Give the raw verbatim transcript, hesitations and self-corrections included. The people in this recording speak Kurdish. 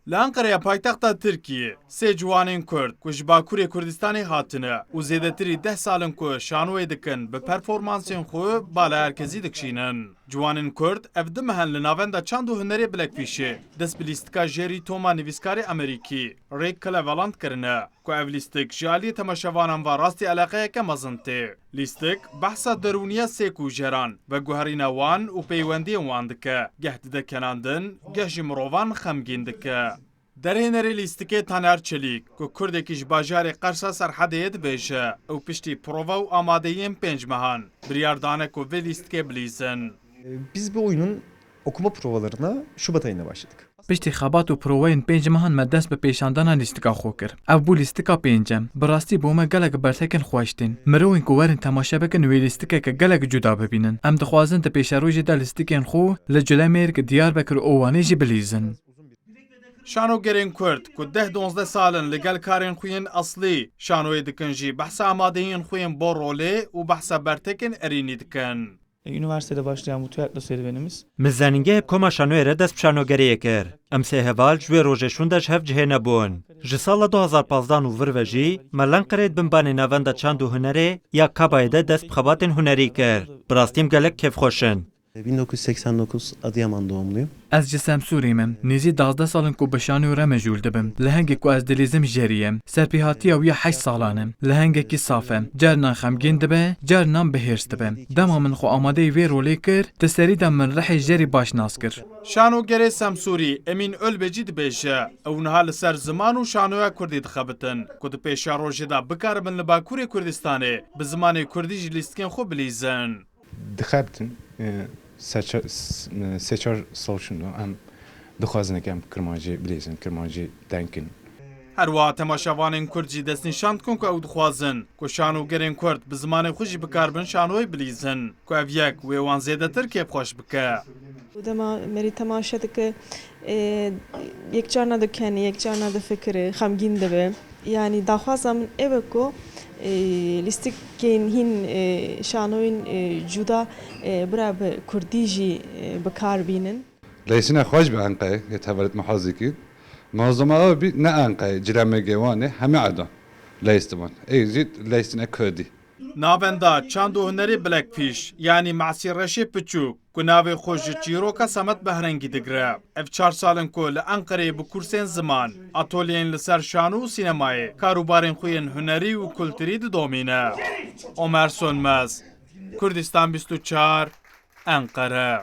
Li Enqereya paytexta Tirkiyê sê ciwanên Kurd ku ji Bakurê Kurdistanê hatine û zêdetirî deh sal in ku şanoyê dikin, bi performansên xwe bala herkesî dikişînin. Ciwanên Kurd ev du meh in li Navenda Çand û Hunerê Bilekfîşê dest bi lîstika jêrî toma nivîskarê Amerîkî Rick Cleveland kirine. Ku ev lîstik ji aliyê temaşevanan ve rastî eleqeyeke mezin tê. Lîstik behsa derûniya sêk û jeran, veguherîna wan û peywendiyên wan dike, geh dide kenandin, geh jî mirovan xemgîn dike. Derhênerê lîstikê Taner Çelîk, ku kurdekî ji bajarê Qersa Serhedê ye, dibêje, ew piştî prova û amadeyiyên pênc mehan biryar dane ku vê lîstikê bilîzin. Biz bu oyunun okuma provalarına Şubat ayında başladık. Piştî xebat û provayên pênc mehan me dest bi pêşandana lîstika xwe kir. Ev bû lîstika pêncem. Bi rastî bo me gelek bertekên xweş tên. Mirovên ku werin temaşe bikin wê lîstikeke gelek cuda bibînin. Em dixwazin di pêşerojê de lîstikên xwe li Culemêrg, Diyarbekir û Wanê jî bilîzin. Şanogerên Kurd ku deh donzdeh sal in li gel karên xwe yên eslî şanoyê dikin jî behsa amadehiyên xwe yên bo rolê û behsa bertekên erênî dikin. E, üniversitede başlayan bu tiyatro serüvenimiz. Min zanîngehê bi koma şanoyê re dest bi şanogeriyê kir. Em sê heval ji wê rojê şûnde ji hev cihê nebûn. Ji sala du hazar pazdeh û vir ve jî me li Enqereyê di bin banê Navenda Çand û Hunerê ya Kabayê de dest bi xebatên hunerî kir. Bi rastî em gelek kêfxweş in. Bin dokuz yüz seksen dokuz Adıyaman doğumluyum. Ez ji Semsûrê me. Nêzî duwazdeh sal in ku bi şanoyê re meşgûl dibim. Lehengê ku ez dilîzim jerî ye. Serpêhatiya wî ya heşt salan e. Lehengekî saf e. Carinan xemgîn dibe, carinan bi hêrs dibe. Dema min xwe amadeyî vê rolê kir, di serî de min rihê jerî baş nas kir. Şanogerê Semsûrî Emîn Ölbecî dibêje, ew niha li ser ziman û şanoya kurdî dixebitin, ku di pêşerojê de bikaribin li Bakurê Kurdistanê bi zimanê kurdî ji lîstikên xwe bilîzin. Dixebitin, e, seça-, s-, e, sê çar sal şûnde em dixwazin ke em kirmancî bilîzin, kirmancî deng kin. Her wiha temaşevanên Kurd jî destnîşan dikin ku ew dixwazin ku şanogerên Kurd bi zimanê xwe jî bikaribin şanoyê bilîzin, ku ev yek wê wan zêdetir kêfxweş bike. Dema merî temaşe dike, e, yek carna dikenî, yek carna difikire, xemgîn dibe. Yanî daxwaza min ew e ku, e, lîstikên hîn, e, şanoyên, e, cuda, e, bira bi kurdî jî, e, bi kar bînin. Leyîsine xweş bi Enqerê, yê tevelit mehazî kî. Mazlûma ew bî ne Enqerê, Cilemêrgê Wanê, hemî erdan leyîs diban. Ê jî leyîsine kurdî. Navenda Çand û Hunerê Bilekfîş, yanî Masî Reşê Piçûk, ku navê xwe ji çîroka Semed Behrengî digire. Ev çar sal in ku li Enqereyê bi kursên ziman, atolyeyên li ser şano û sînemayê, karûbarên xwe yên hunerî û kulturî didomîne. Omer Sönmez, Kurdistan bîst û çar, Enqere.